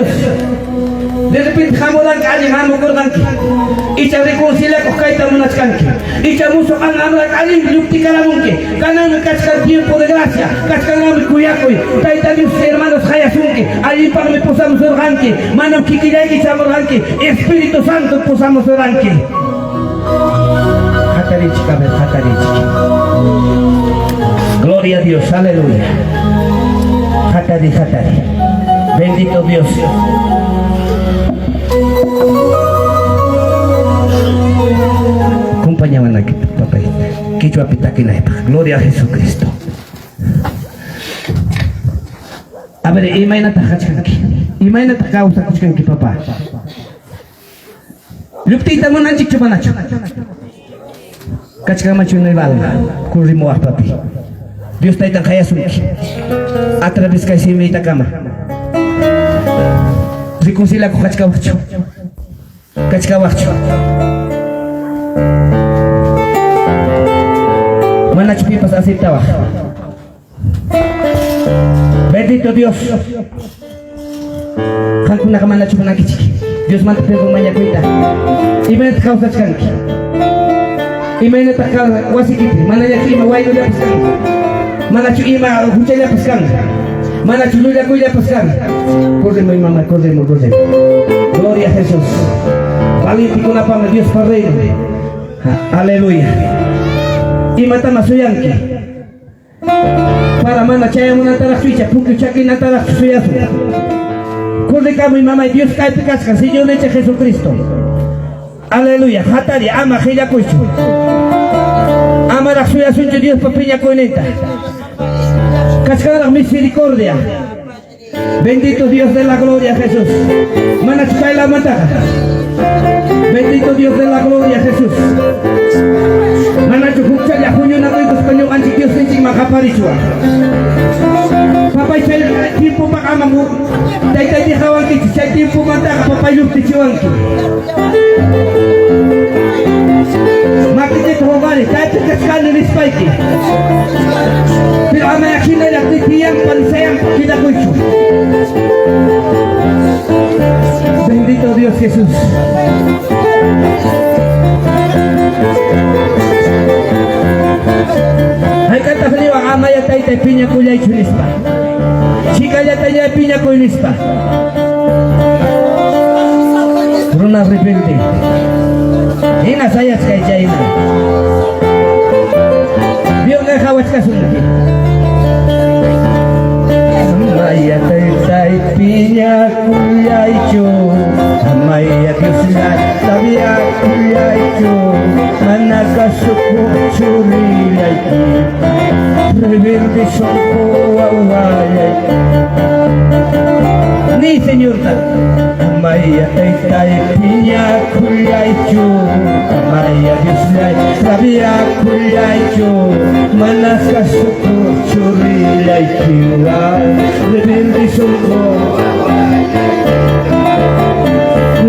Dios. De repente hamuranki allin hamukurqanki. Icha reconciliakuq kayta munachkanki. Icha musuq anamraq allin lluptikaramunki. Kananmi kachkan tiempo de gracia, kachkanraqmi kuyakuy. Tayta Dios hermanos qayasunki, allinpaqmi pusamusurqanki. Manam kikillayki chamurqanki, Espíritu Santo pusamusurqanki. Hatarichik, a ver, hatarichik. Gloria a Dios, aleluya. Hatari, hatari. Bendito Dios. Acompáñame papay. Quichwapi takinaypaq. Gloria a Jesucristo. A ver, imaynataq kachkanki? Imaynataq kawsakuchkanki, papá? Lluptiyta munanchikchu manachu? Kachkanmanchu nueva alma? Corrimuwaq papi. Dios taytan qayasunki. A través kay simiytakama. Reconciliakuq kachkawaqchu? Kachkawaqchu? Manachu pipas aceptawaq? Bendito Dios. Qamkunaqa manachu munankichik Diosmanta perdón mañakuyta. Imaynataq kawsachkanki? Imaynataq wasikipi? Manañachu ima waynullapas kan? Manachu ima huchallapas kan? Manachu llullakuyllapas kan? Corremos, mamá, corremos, corremos. Gloria a Jesús. Valientekunapami Diospa reino. Aleluya. Imatama suyanki? Para mana chayamunantaraqchu icha pukyu chakinantaraqchu suyasun. Correkamuy mamay Dios kaypi kachkan Señorninchik Jesucristo. Aleluya. Hatari ama qillakuychu. Amaraq suyasunchu Diospa piñakuyninta. Kachkanraq misericordia. Bendito Dios de la gloria, Jesús. Manachu kaylamantaqa. Bendito Dios de la gloria, Jesús. Manachu hukchalla huñunakuykuspa ñuqanchik Diosninchikman qaparichwan. Papay chay tiempopaq ama taytayki qawankichu chay tiempomantaqa papay lluptichiwanki. Makikita huqari, kaypi kachkani nispayki. Pero ama hinalla tiyanpa sayanpa quedakuychu. Bendito Dios Jesús. Hayk'ataq niwan amaya taytay piñakullaychu nispa. Chikallataña piñakuy nispa. Runa repente. Hina sayachkay chayna. Dios qawachkasunki. Amaya taytay piñakullaychu. Amaya Diosllay rabiakullaychu. Mana kasukuq churillayki. Rebelde sunqu wawallay. Ni Señorta. Amaya taytay piñakullaychu. Amaya Diosllay rabiakullaychu. Mana kasukuq churillaykiwan. Rebelde sunqu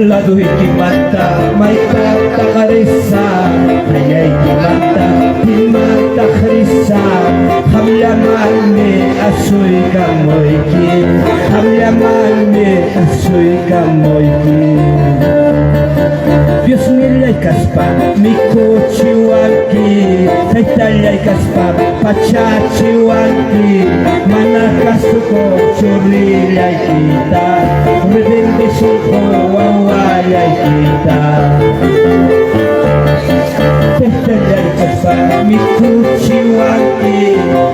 Laduykimanta maytataq risaq, ayaykimanta pimataq risaq, qamllamanmi asuykamuyki, qamllamanmi asuykamuyki. Diosnillay kaspa mikuchiwanki, taytallay kaspa pachachiwanki, mana kasukuq churillaykita, rebelde sunqu wawallaykita. Taytallay kaspa mikuchiwanki,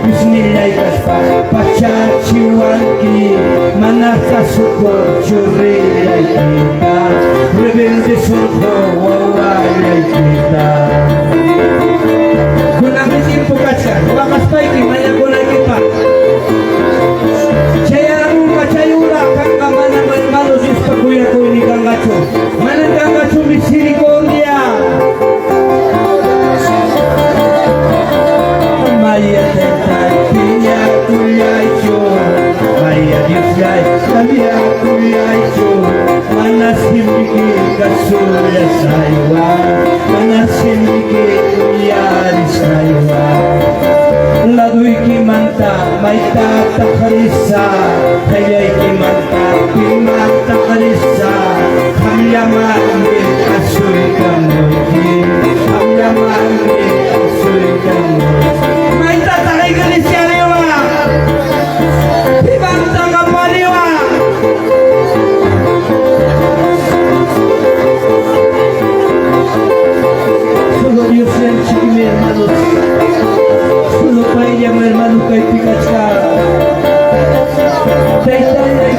Diosnillay kaspa pachachiwanki, mana kasukuq churillaykita, rebelde sunqu wawallaykita. Kunanmi tiempo kachkan, waqaspayki mañakunaykipaq. Chayaramunqa chay ura kanqa mana hermanos Diospa kuyakuynin kanqachu. Mana kanqachu misericordia. Maya taytay piñakullaychu, Maya Diosllay rabiakullaychu, mana simiki kasullasaywan, mana simiki uyarisaywan. Laduykimanta maytataq risaq, qallaykimanta pimataq Qamllamanmi asuykamuyki, qamllamanmi asuykamuyki. Maytataq iglesia riwaq? Pimantaq qapariwaq? Solo Diosllanchikmi, hermanos. Solo payllam, hermanos, kaypi kachkan. Taytallay,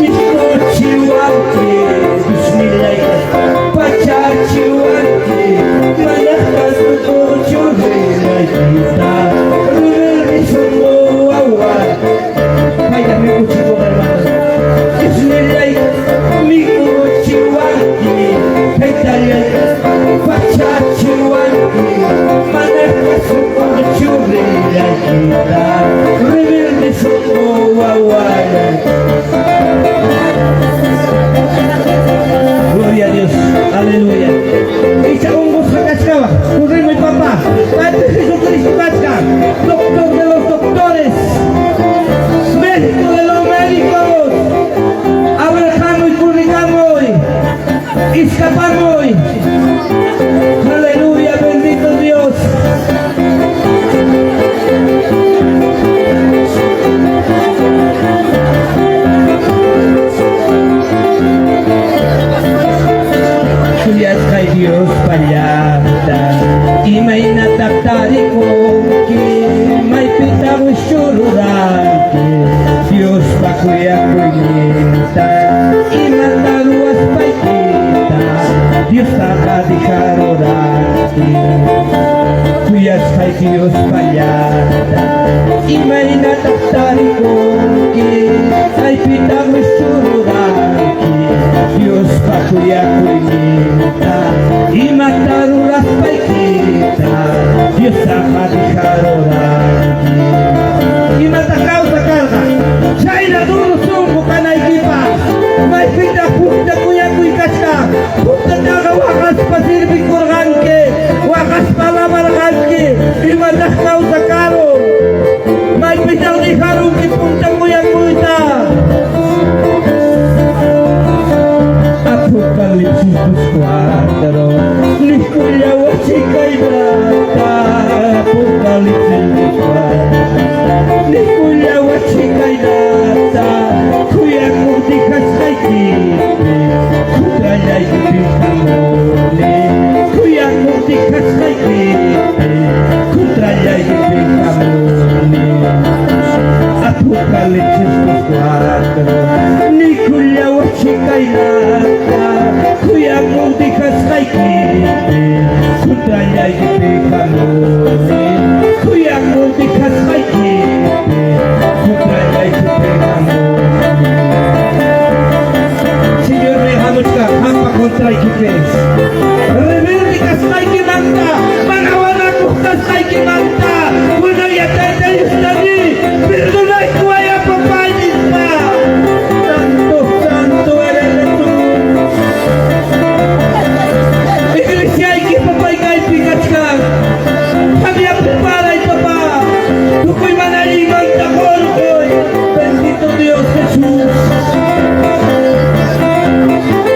mikuchiwanki, Diosnillay, pachachiwanki, mana kasukuchu reynaykita, rebelde sunqu wawa. Kayta mikuchikun, hermanos. Diosnillay, mikuchiwanki, Taytallay, pachachiwanki, mana kasukuchu reynaykita, rebelde sunqu wawa. Gloria a Dios, aleluya. Icha unqusqa kachkawa, corrimuy papá. Padre Jesucristo kachka, doctor de los doctores, médico de los médicos. Abrahamuy, corrigamuy, escapamuy. Aleluya, bendito Dios. Kuyasqay Diospa llaqtan, imaynataq tarikunki, maypitaq wischururanki, Diospa kuyakuyninta, imata ruwaspaykita, Diostaqa dejaruranki. Kuyasqay Diospa llaqtan, imaynataq tarikunki, maypitaq wischururanki, Diospa kuyakuyninta, imata ruraspaykita, Diostaqa dejaruranki. Imata kawsa karqa, chayna duro sunqu kanaykipaq, maypitaq punta kuyakuy kachka, puntataqa waqaspa servikurqanki, waqaspa alabarqanki, imataq kawsa karun, maypitaq dejarunki punta kuyakuyta. Apocalipsis 2:4, nikullawachikaynata, Apocalipsis 2:4, nikullawachikaynata, kuyakuq dejasqaykipi, contrallaykipi hamuni, kuyakuq dejasqaykipi, contrallaykipi hamuni. Apocalipsis 2:4, nikullawachikaynata, kuyakuq dejasqaykipi, contrallaykipi hamuni, kuyakuq dejasqaykipi, contrallaykipi hamuni. Señor me hamuchka qampa contraykipi. Rebelde kasqaykimanta, mana wanakuq kasqaykimanta, kunanya Tayta Diosta ni, perdonaykuwaya papá nispa. Santo, santo eres Jesús. Iglesiayki papay kaypi kachkan. Qamya preparay papá. Tukuy mana allinmanta qurquy. Bendito Dios Jesús.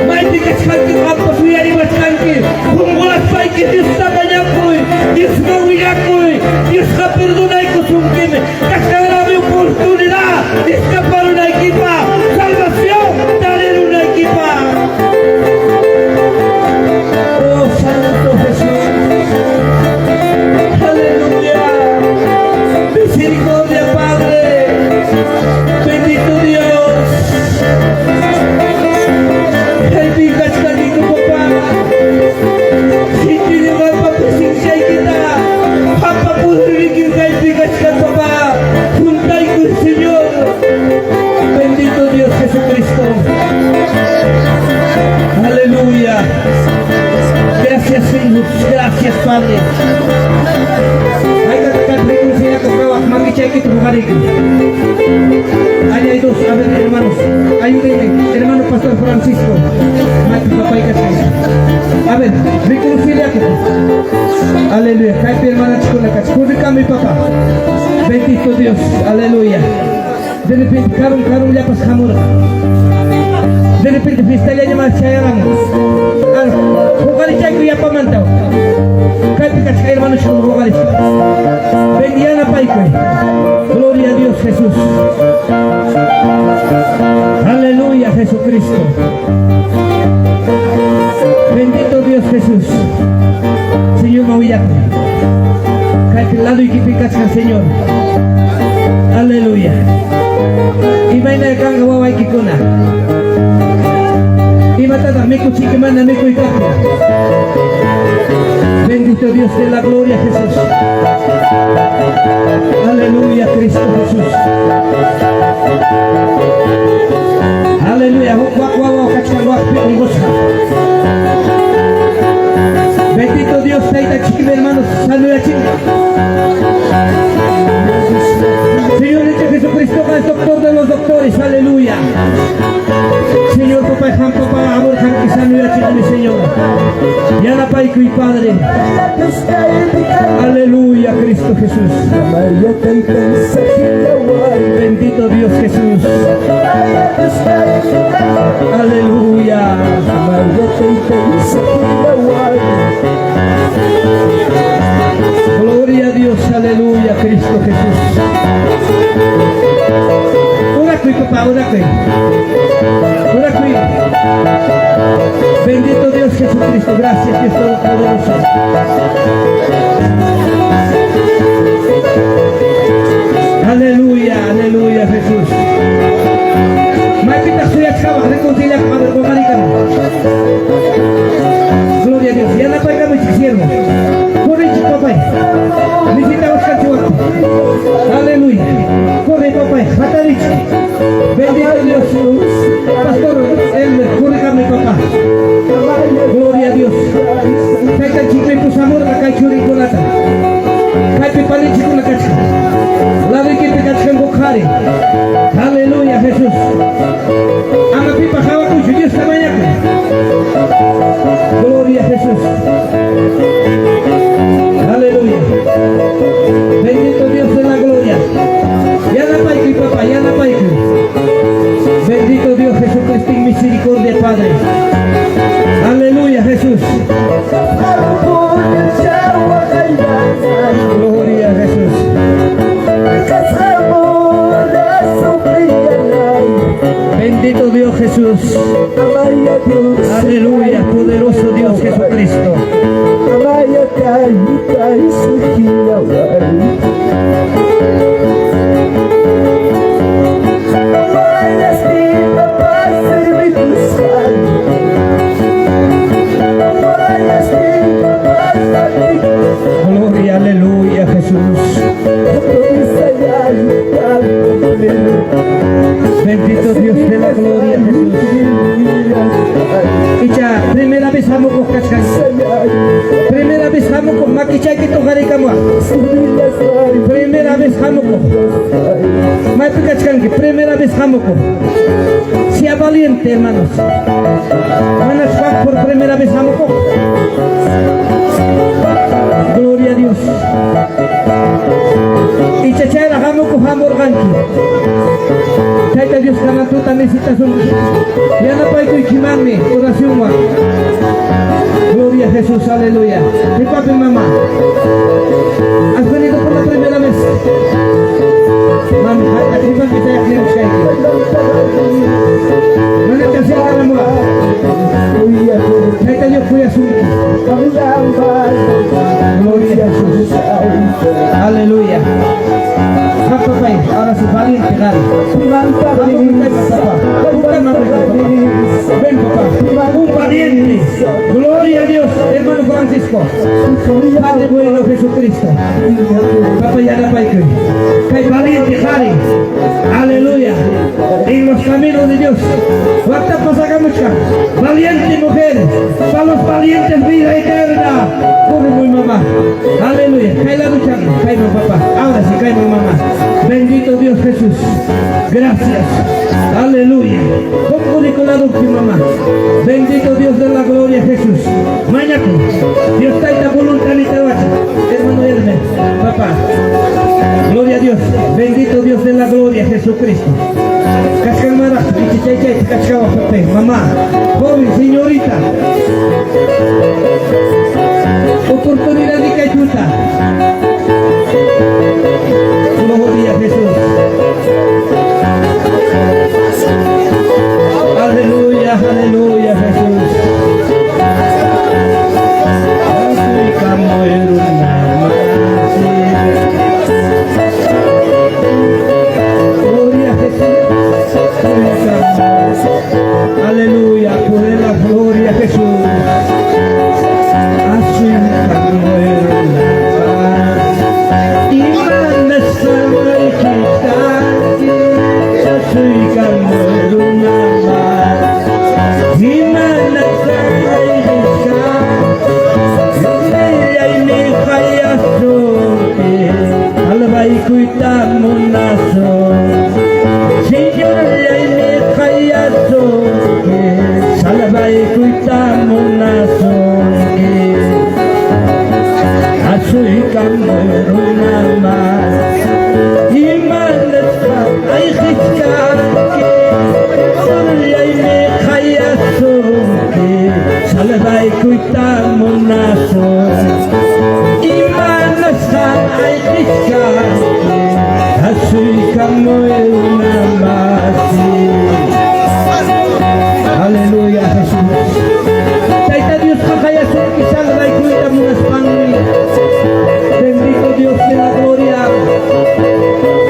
Maypi kachkanki qampas uyariwachkanki. Qunqulaspayki Diosta mañakuy. Diosman willakuy. Diosqa perdonaykusunkimi. Kachkanraqmi oportunidad escaparunaykipaq, salvación tarirunaykipaq. Oh Santo Jesús. Aleluya. Misericordia, Padre. Bendito Dios. Kaypi kachkaniku, papá. Sintini qampa presenciaykita. Qampa poderninki kaypi kachkan, papá. Juntaykuy, Señor. Bendito Dios Jesucristo. Aleluya. Gracias, Señor. Gracias, Padre. Ahí hay dos, a ver, hermanos, ayúdenme, hermano Pastor Francisco. A ver, reconciliate. Aleluya. Kaypi hermana chikuna mi papá. Bendito Dios, aleluya. De repente, karun karun llapas hamurqa. De repente fiestallaña más chayaramun. Huqarichayku yapamanta. Kaypi kachka hermano huqarichka. Ven yanapaykuy. Gloria a Dios Jesús. Aleluya Jesucristo. Bendito Dios Jesús. Señor mawillakuy. Kaypi laduykipi kachkan Señor. Aleluya. Imayna kanqa wawaykikuna. Imatataq mikuchiki mana mikuy kaptin. Bendito Dios de la gloria Jesús. Aleluya Cristo Jesús. Aleluya. Huk wak wawa kachkan wakpi unqusqa. Bendito Dios tayta chikim hermanos saludachin. Señor Jesucristo es doctor de los doctores, aleluya. Señor papá, Juan papá, amor, mi Señor. Yanapaykuy Padre. Aleluya, Cristo Jesús. Bendito Dios Jesús. Aleluya. Gloria a Dios, aleluya, Cristo Jesús. Orakuy, papá, orakuy. Orakuy. Bendito Dios Jesucristo, gracias Dios Todopoderoso. Aleluya, aleluya Jesús. Maypitaq suyachkawaq reconciliaq Padre. Gloria a Dios. Yanapaykamuchik siervo. Corrichik papay. Necesitamos. Aleluya. Corre papay. Hatarichik. Bendito Dios. Pastor Elmer, corre papá. Gloria a Dios. Tayta chikmi pusamurqa kay churikunata. Kaypi panichikuna kachkan. Laduykipi kachkanku qhari. Aleluya Jesús. Ama pipa hawakuychu Diosta mañakuy. Gloria a Jesús. Aleluya. Bendito Dios de la gloria. Yanapaykuy papá, yanapaykuy. Bendito Dios Jesucristo en misericordia, Padre. Aleluya Jesús. Gloria a Jesús. Bendito Dios Jesús. Aleluya, poderoso Dios Jesucristo. Gloria, aleluya Jesús. Bendito Dios de la gloria Jesús. Icha, primera vez hamukuq kachkan. Primera vez hamukuq makichayki tuqarikamuaq. Primera vez hamukuq. Maypi kachkanki, primera vez hamukuq. Sea valiente, hermanos. Manas por primera vez hamukuq. Gloria a Dios. Icha chayra hamukuq hamurqanki. Tayta Dios kanan tuta necesitasunki. Yanapaykuykimanmi oracionwan. Gloria a Jesús, aleluya. Mi papi y mamá. Has venido por la primera vez. Mami, aquí Mana te acerca Tayta Dios kuyasunki. Gloria a Jesús. Aleluya. Papá, ahora sí, valiente, dale. Vamos, papá. Ven, papá. Un valiente. Gloria a Dios, hermano Francisco. Padre bueno Jesucristo. Papá yanapaykuy. Kay valiente qhari. Aleluya. En los caminos de Dios. Wakta pasakamuchka. Valiente mujer. Para los valientes vida eterna. Corre muy mamá. Aleluya. Kay la ducha. Kay papá. Ahora sí, kay mamá. Bendito Dios Jesús. Gracias. Aleluya. Mamá. Bendito Dios de la gloria Jesús. Mañana. Dios taita voluntad Hermano Hermes. Papá. Gloria a Dios. Dios. Bendito Dios de la gloria, Jesucristo. Kachkanmaraq, ichachaychayta kachkawaq papay, mamá, joven, señorita. Oportunidad de kaytuta. Gloria a Jesús. Aleluya, aleluya, Jesús. Gloria a Jesús. Aleluya, poder la gloria a Jesús. Así como y manda Salvaykuyta munasunki Asuykamuy runaman Imanaspa ayqichkanki Señorllaymi qayasunki Salvaykuyta munasunki Imanasqa ayqichkanki Asuykamuy runamasi Aleluya Jesús. Tayta Diosqa qayasunki salvaykuyta munaspanmi. Bendito Dios de la gloria.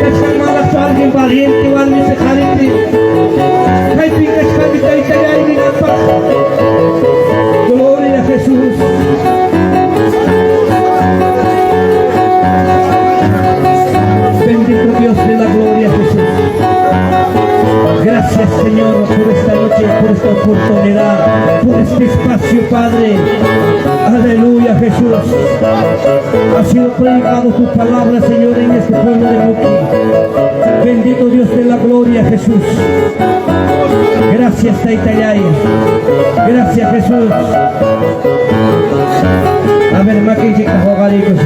Kachkanmanraqchu alguien valiente warmipi qharipi. Kaypi kachkani taytallaymi ninanpaq. Gloria a Jesús. Bendito Dios de la gloria Jesús. Gracias Señor por esta noche, por esta oportunidad, por este espacio, Padre. Aleluya Jesús. Ha sido predicado tu palabra, Señor, en este pueblo de Muqui. Bendito Dios de la gloria, Jesús. Gracias, Taytallay. Gracias, Jesús. A ver, makinchikta huqariykus.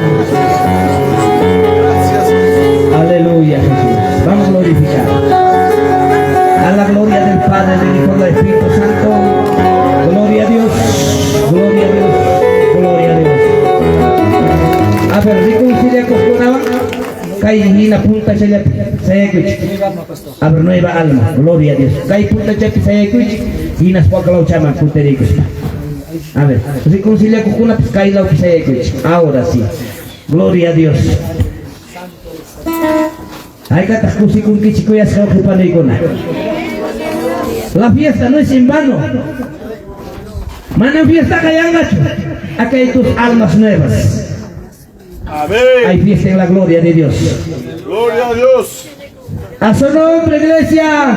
Aleluya, Jesús. Vamos a glorificar. A la gloria del Padre, del Hijo y del Espíritu Santo. Gloria a Dios. Gloria a Dios. Gloria a Dios. A ver, reconciliakuqkunawan kay hina puntachallapi sayakuychik. A ver, nueva alma. Gloria a Dios. Kay puntachapi sayakuychik hinaspa waklawchaman kutiriykuspa. A ver, reconciliakuqkunapas kay lawpi sayakuychik. Ahora sí. Gloria a Dios. Haykataq kusikunkichik kuyasqa wawqi paniykuna. La fiesta no es en vano. Manam fiestaqa yanqachu. Acá hay tus almas nuevas. Amén. Hay fiesta en la gloria de Dios. Gloria a Dios. A su nombre, iglesia.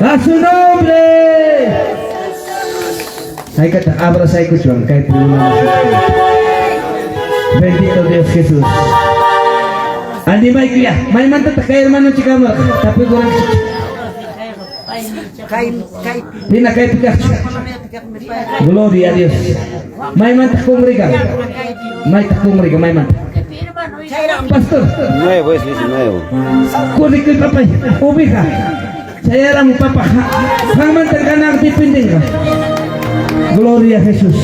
A su nombre. Haykataq abrazaykuchwan kaypi Bendito Dios Jesús. Animayku ya. Maymantataq kay hermanonchik hamurqa? Tapuykuranchik. Hina kaypi kaqchu. Gloria a Dios. Maymantaq congregan? Maytaq congregan? Maymanta? Pastor. Nuevo es, dice nuevo. Corre papá. Oveja. Chayaramu papá. Qanmanta ganar dependenqa. Gloria a Jesús.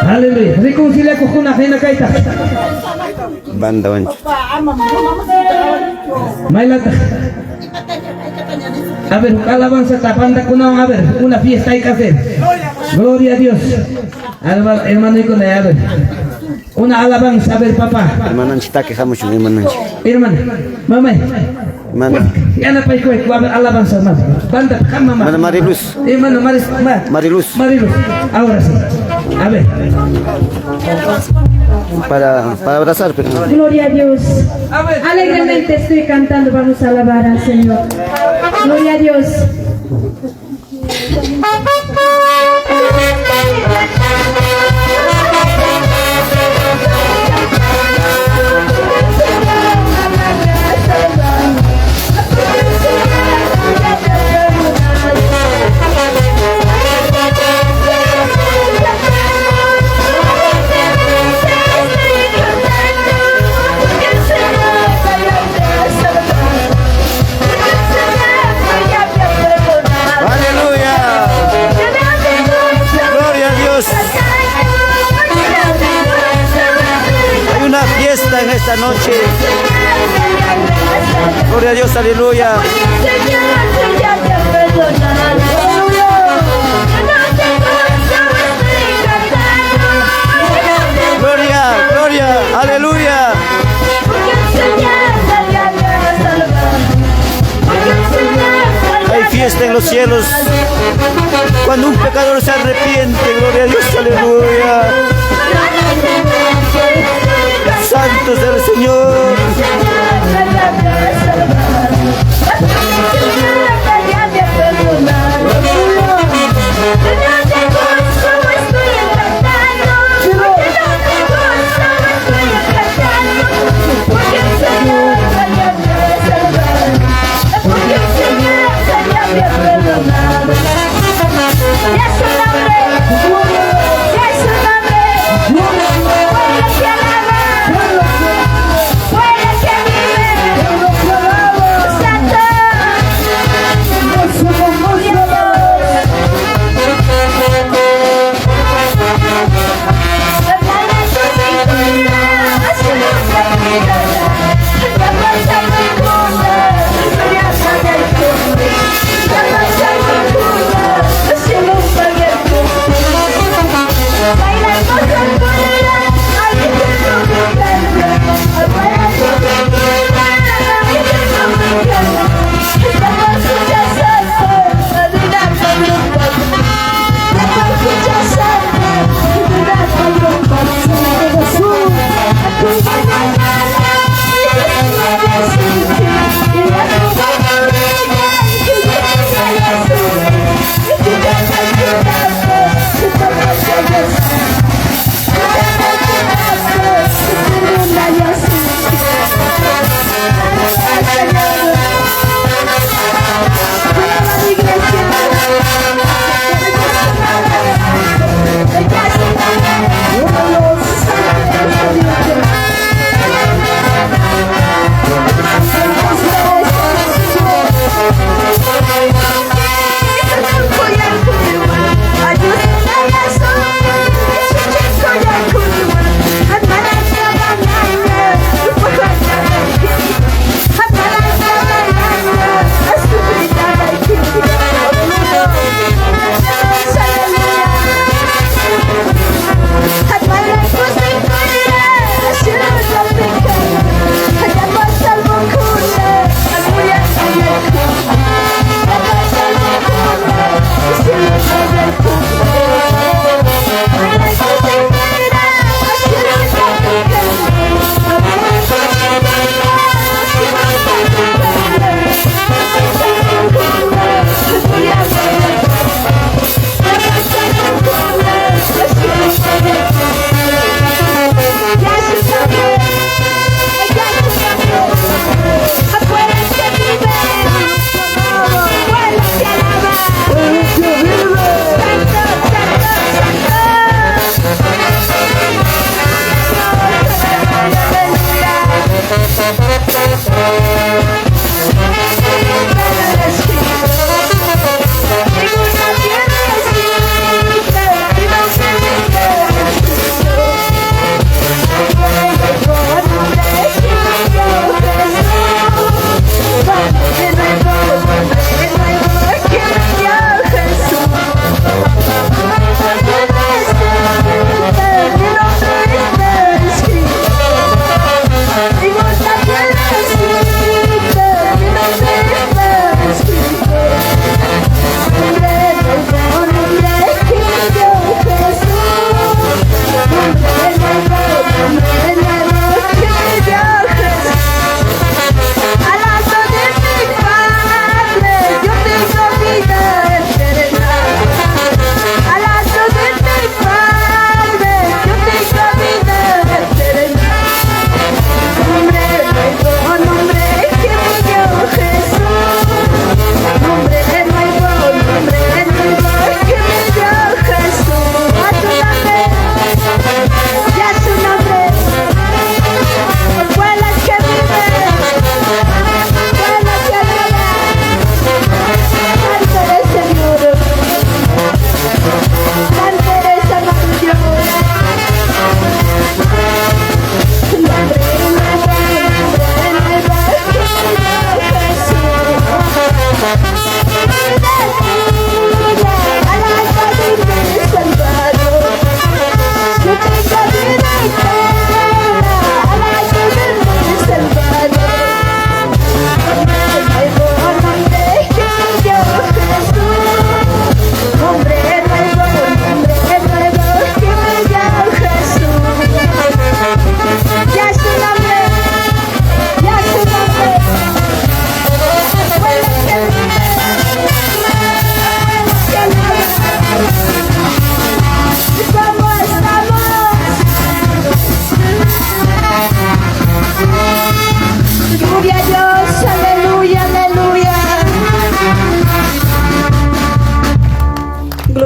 Aleluya. Reconciliakuqkuna hina kaytaq. Banda wancho. Maylataq. A ver, alabanza bandakunawan, a ver, una fiesta hay que hacer. Gloria a Dios. Hermano y con a ver. Una alabanza, a ver, papá. Hermananchik taki hamuchun, hermananchik. Hermana, mamá. Hermana. Yanapaykuwayku, a ver, alabanza más. Banda, mamá. Hermana Mariluz. Hermano, Maris, ma. Mariluz. Mariluz. Ahora sí. A ver. Para abrazar, pero. Gloria a Dios. A ver. Alegremente estoy cantando, vamos a alabar al Señor. Gloria a Dios. Porque el Señor esta noche. Gloria a Dios, aleluya. Gloria, gloria, aleluya. Hay fiesta en los cielos cuando un pecador se arrepiente. Gloria a Dios, aleluya. Santos del Señor.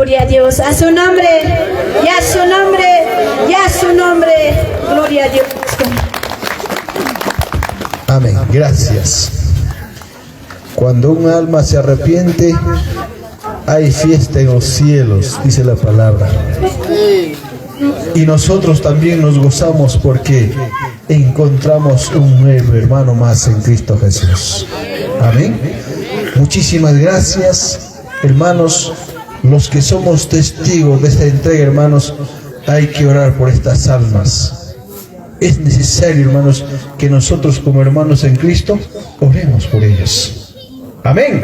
Gloria a Dios. A su nombre, y a su nombre, y a su nombre. Gloria a Dios. Amén. Gracias. Cuando un alma se arrepiente, hay fiesta en los cielos, dice la palabra. Y nosotros también nos gozamos porque encontramos un nuevo hermano más en Cristo Jesús. Amén. Muchísimas gracias, hermanos. Los que somos testigos de esta entrega, hermanos, hay que orar por estas almas. Es necesario, hermanos, que nosotros como hermanos en Cristo oremos por ellos. Amén.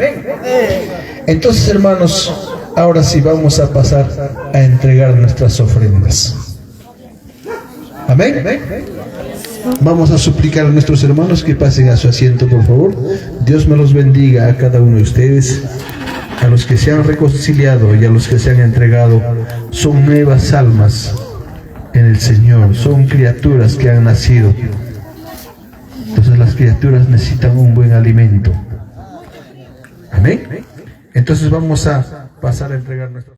Entonces, hermanos, ahora sí vamos a pasar a entregar nuestras ofrendas. Amén. Vamos a suplicar a nuestros hermanos que pasen a su asiento, por favor. Dios me los bendiga a cada uno de ustedes, a los que se han reconciliado y a los que se han entregado. Son nuevas almas en el Señor, son criaturas que han nacido. Entonces las criaturas necesitan un buen alimento. Amén. Entonces vamos a pasar a entregar nuestro...